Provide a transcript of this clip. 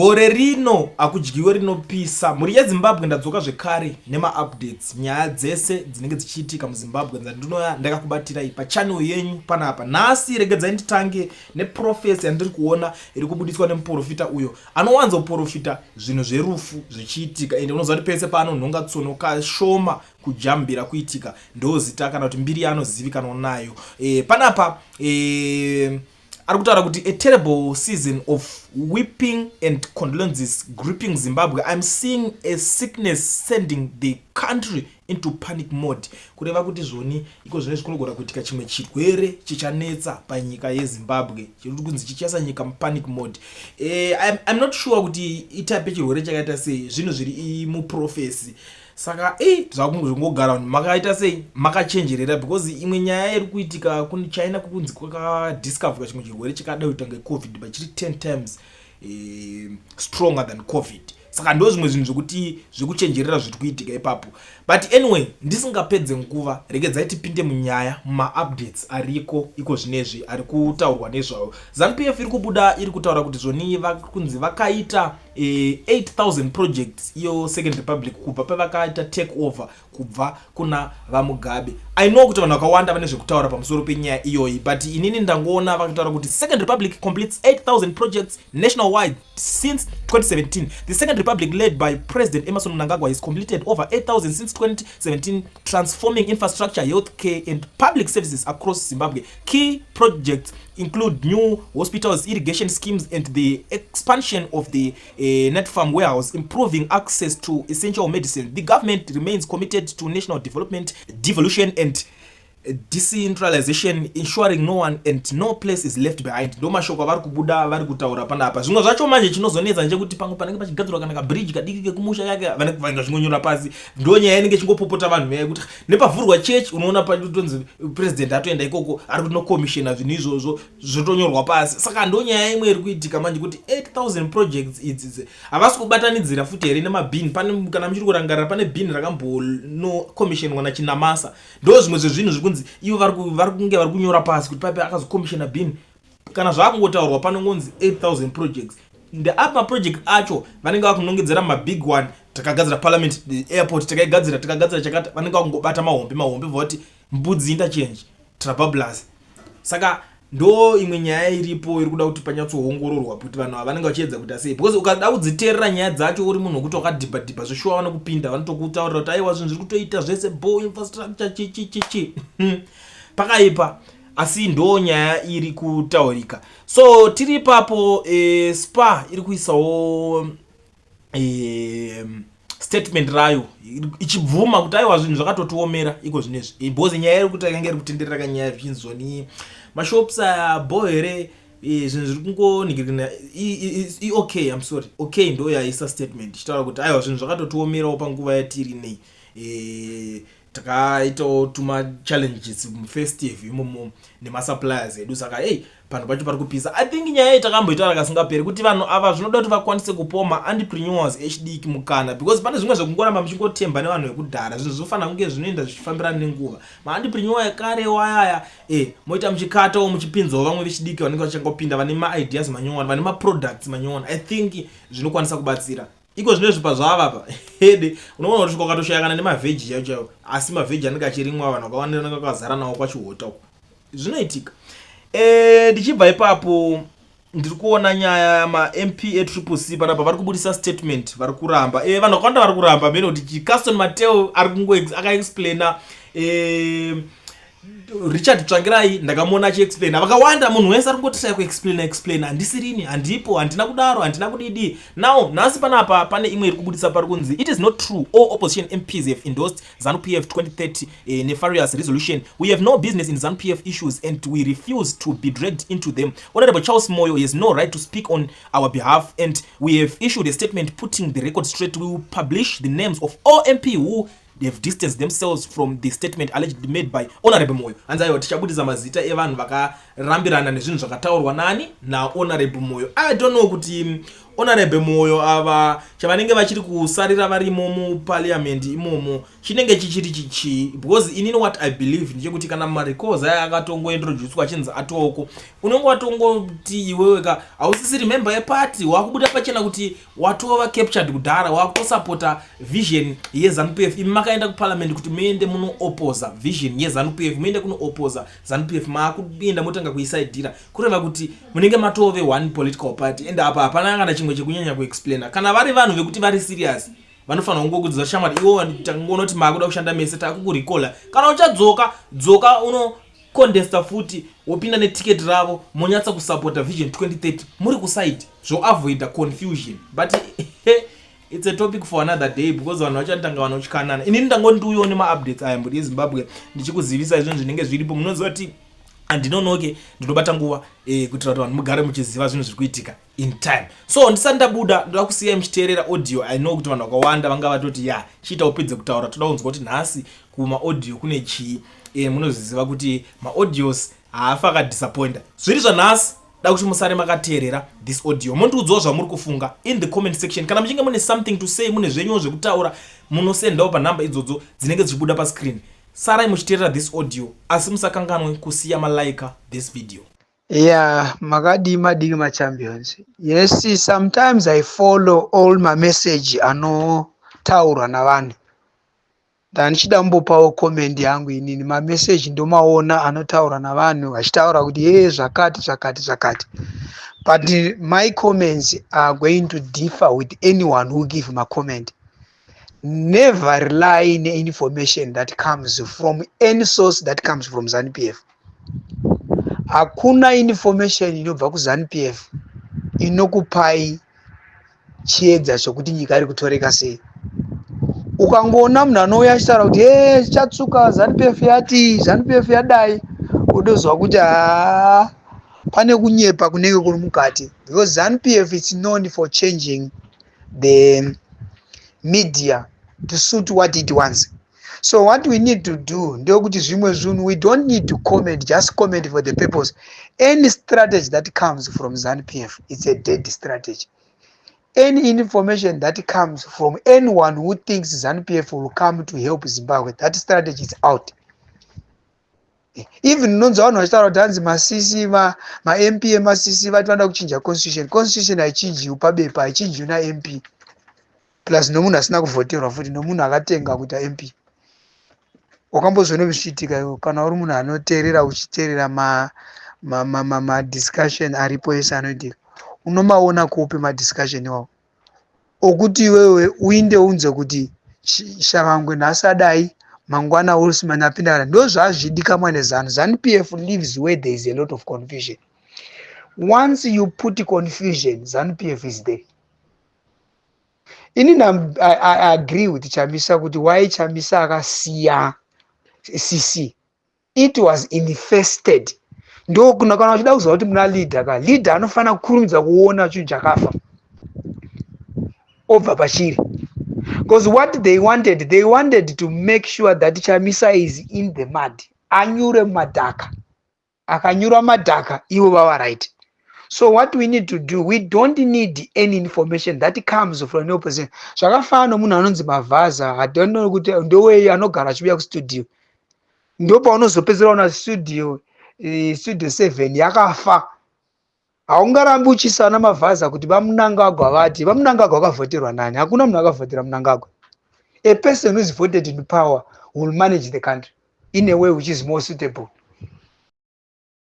Gore rino hakudyiwe rinopisa. Mhuri yeZimbabwe, ndadzoka zvekare nemaupdates, nyaya dzese dzinenge dzichiitika muZimbabwe dzandinoya ndakakubatirai pachannel yenyu panapa. Nhasi regedzai nditange neprophecy yandiri kuona iri kubudiswa nemuprofita uyo anowanzoprofita zvinhu zverufu zvichiitika, ende unoziva kuti pese paanonhonga tsono kashoma kujambira kuitika, ndozita kana kuti mbiri yaanozivikanwa nayo. Panapa ari kutaura kuti a terrible season of weeping and condolences gripping Zimbabwe. I'm seeing a sickness sending the country into panic mode. Kureva kuti zvoni iko zvine zvikunogona kuitika chimwe chirwere chichanetsa panyika yeZimbabwe, chiri kunzi chichaisa nyika mupanic mode. I'm not sure kuti itype chirwere chakaita sei, zvinhu zviri muprophecy. Saka ei, zvakungogara vanhu makaita sei, makachenjerera, because imwe nyaya iri kuitika kuChina kukunzi kwakadiscoverwa chimwe chirwere chakada kuita ngeCovid, but chiri 10 times stronger than COVID. Saka ndo zvimwe zvinhu zvekuti zvekuchenjerera zviri kuitika ipapo. But anyway, ndisingapedze nguva, regedzai tipinde munyaya, mumaupdates ariko iko zvinezvi ari kutaurwa nezvavo. ZANU PF iri kubuda iri kutaura kuti zvoni kunzi vakaita 8000 projects iyo Second Republic kubva pavakaita take over kubva kuna VaMugabe. I know kuti vanhu vakawanda vane zvekutaura pamusoro penyaya iyoyi, but inini ndangoona vakataura kuti Second Republic completes 8000 projects nationwide since 2017. The Second Republic, led by President Emmerson Mnangagwa, has completed over 8000 since 2017, transforming infrastructure, healthcare and public services across Zimbabwe. Key projects include new hospitals, irrigation schemes and the expansion of the NatPharm warehouse, improving access to essential medicine. The government remains committed to national development, devolution and decentralization, ensuring no one and no place is left behind. Ndo mashoko avari kubuda vari kutaura panapa. Zvimwe zvacho manje chinozonetsa ndechekuti pamwe panenge pachigadzirwa kana kabridge kadiki kekumusha kake, vanenge vachingonyora pasi. Ndo nyaya inenge ichingopopota vanhu meya yekuti nepavhurwa church, unoona patonzi president atoenda ikoko, ari kunokomishena zvinhu izvozvo, zvotonyorwa pasi. Saka ndo nyaya imwe iri kuitika manje kuti 8000 projects idzi havasi kubatanidzira futi here nemabhini? Pane kana muchiri kurangarira, pane bhini rakambonokomishonwa naChinamasa. Ndo zvimwe zvezvinhu zviri kunzi ivo vari kunge vari kunyora pasi kuti paipe akazokomishona bhini. Kana zvaakungotaurwa panongonzi 8000 projects, ndeapa maproject acho vanenge vakunongedzera mabig one: takagadzira Parliament, airport takaigadzira, takagadzira chakati. Vanenge vakungobata mahombe mahombe, vati Mbudzi Interchange, Trabablas. Saka ndo imwe nyaya iripo iri kuda kuti panyatsoongororwa kuti vanhu ava vanenge vachiedza kuita sei, because ukada kudziteerera nyaya dzacho uri munhu wekuti wakadhibhadhibha zveshuwa, vanokupinda vanotokutaurira kuti aiwa, zvinhu zviri kutoita zvese bo, infrastructure chi chi chi chi, pakaipa. Asi ndo nyaya iri kutaurika. So tiri ipapo, SPA iri kuisawo statement rayo ichibvuma kuti aiwa, zvinhu zvakatotiomera iko zvinezvi, because nyaya iri kuti yakanga iri kutenderera kanyaya zvichinzi zvoni mashops aya bo here, zvinhu zviri kungoningirina. Okay, I'm sorry, okay, ndo yaisa statement ichitaura kuti aiwa, zvinhu zvakatotiomerawo panguva yatiri nei, takaitawo tuma challenges mufestive imomo nemasuppliers edu. Saka ei, panhu pacho pari kupisa. I think nyaya iyi takamboitaura kasingaperi kuti vanhu ava zvinoda kuti vakwanise kupawo maentrepreneurs echidiki mukana, because pane zvimwe zvekungoramba muchingotemba nevanhu vekudhara. Zvinhu zvinofanira kunge zvinoenda zvichifambirana nenguva. Maentrepreneur ekare wayaya, moita muchikatawo, muchipinzawo vamwe vechidiki vanenge vachangopinda, vane maideas manyowani, vane maproducts manyowani. I think zvinokwanisa kubatsira. Iko zvino pazvavapa hede, unoona kuti kwakatoshaya kana nemavheji chaivo chaivo, asi mavheji anenge achirimwa, vanhu vakawanda vanenge vakazara nawo kwachihota uko. Zvinoitika. Ndichibva ipapo, ndiri kuona nyaya maMP eTriple C panapa vari kubudisa statement, vari kuramba. Vanhu vakawanda vari kuramba mene kuti Chicaston Mateo ari kungo akaexplaina, Richard Tsvangirai ndakamuona achiexplaina, vakawanda, munhu wese ari kungotishaya kuexplaina explaina, handisirini, handipo, handina kudaro, handina kudidi. Now nhasi panapa pane imwe iri kubudisa pari kunzi it is not true all opposition MPs have endorsed ZANU PF 2030 nefarious resolution. We have no business in ZANU PF issues and we refuse to be dragged into them. Honorable Charles Moyo has no right to speak on our behalf and we have issued a statement putting the record straight. We will publish the names of all MP who have distanced themselves from the statement allegedly made by Honorable Moyo. Hanzi aiwa, tichabudisa mazita evanhu. Vakarambirana nezvinhu zvakataurwa nani naHonorable Moyo. I don't know kuti Honorable Moyo ava chavanenge vachiri kusarira varimo muparliament imomo chinenge chichiri chichii, because inini what I believe ndechekuti kana marecalls aya akatongointroducwa achinzi atoko, unenge watongoti iwewe ka hausisiri member yeparty, wakubuda pachena kuti watova captured kudhara, wakutosapota vision yeZANU PF. Imi makaenda kuparliament kuti muende munoopposa vision yeZANU PF, muende kunoopposa ZANU PF, maakuenda motanga kuisaidhira, kureva kuti munenge matove one political party. And apa hapana kana chimwe chekunyanya kuexplaina. Kana vari vanhu vekuti vari serious, vanofanira kungokudzidza, "Shamwari, iwo tangoona kuti maakuda kushanda mese, takukurecalla. Kana uchadzoka, dzoka unocontesta futi, wopinda netiketi ravo, monyatsa kusapota Vision 2030 muri kuside." Zvoavoida confusion, but it's a topic for another day, because vanhu vachatanga vanotyanana. Inini ndangondiuyawo nemaupdates aya, mburi yeZimbabwe, ndichikuzivisa izvozvo zvinenge zviripo. Munoziva kuti handinonoke, ndinobata nguva kuitira kuti vanhu mugare muchiziva zvinhu zviri kuitika in time. So ndisati ndabuda, ndoda kusiyai muchiteerera audio. I know kuti vanhu vakawanda vanga vatoti, "Ya, chiita upedze kutaura, toda kunzwa kuti nhasi kumaaudio kune chii." Munozviziva kuti maaudios haafa akadisappointa. Zviri zvanhasi, da kuti musare makateerera this audio, mondiudzawo zvamuri kufunga in the comment section. Kana muchinge mune something to say, mune zvenyuwo zvekutaura, munosendawo panhamba idzodzo dzinenge dzichibuda pascreen. Sarai muchiteerera this audio, asi musakanganwe kusiya malike this video. Yeah, makadi madiki machampions. Yes, sometimes I follow all mamessage anotaurwa navanhu. Ndandichida kumbopawo comment yangu inini. Mameseji ndomaona anotaurwa navanhu vachitaura kuti ye zvakati zvakati zvakati, but my comments are going to differ with anyone who give macomment. Never rely neinformation that comes from any source that comes from ZANU PF. Hakuna information inobva kuZANU PF inokupai chiedza chokuti nyika iri kutoreka sei. Ukangoona munhu anouya achitaura kuti e chatsuka, ZANU PF yati, ZANU PF yadai, udozwa kuti haa, pane kunyepa kunenge kuri mukati, because ZANU PF is known for changing the media to suit what it wants. So what we need to do ndeyekuti zvimwe zvinhu we don't need to comment, just comment for the purpose. Any strategy that comes from ZANU PF, it's a dead strategy. Any information that comes from anyone who thinks ZANU PF will come to help Zimbabwe, that strategy is out. Even unonzwa vanhu vachitaura kuti hanzi masisi maMP emasisi vati vanoda kuchinja constitution. Constitution haichinjiwi pabepa, haichinjiwi naMP, plus nomunhu asina kuvhoterwa futi, nomunhu akatenga kuita MP. Wakambozviona zvichiitika iwo? Kana uri munhu anoteerera, uchiteerera madiscussion aripo ese anoitika, unomaona kupi madiscussion iwawo okuti iwewe uinde unze kuti Tshabangu nhasi adai, mangwana Welshman apinda? Kana ndo zvazvidikamwa neZANU. ZANU PF lives where there is a lot of confusion. Once you put confusion, ZANU PF is there. Inini I agree with Chamisa kuti why Chamisa akasiya CC, it was infested. Ndokuna kana uchida kuziva kuti muna leader ka, leader anofanira kukurumidza kuona chinhu chakafa, obva pachiri, because what they wanted, they wanted to make sure that Chamisa is in the mud, anyure mumadhaka. Akanyura madhaka, ivo vava right. So what we need to do, we don't need any information that comes from the opposition. Zvakafanana nomunhu anonzi Mavhaza, I don't know kuti ndowei, anogara achiuya kustudio. Ndopaunozopedzera una studio, Studio 7 yakafa. Haungarambi uchisana Mavhaza kuti vaMnangagwa vati. VaMnangagwa vakavhoterwa nani? Hakuna munhu akavhotera Mnangagwa. A person who is voted in power will manage the country in a way which is more suitable.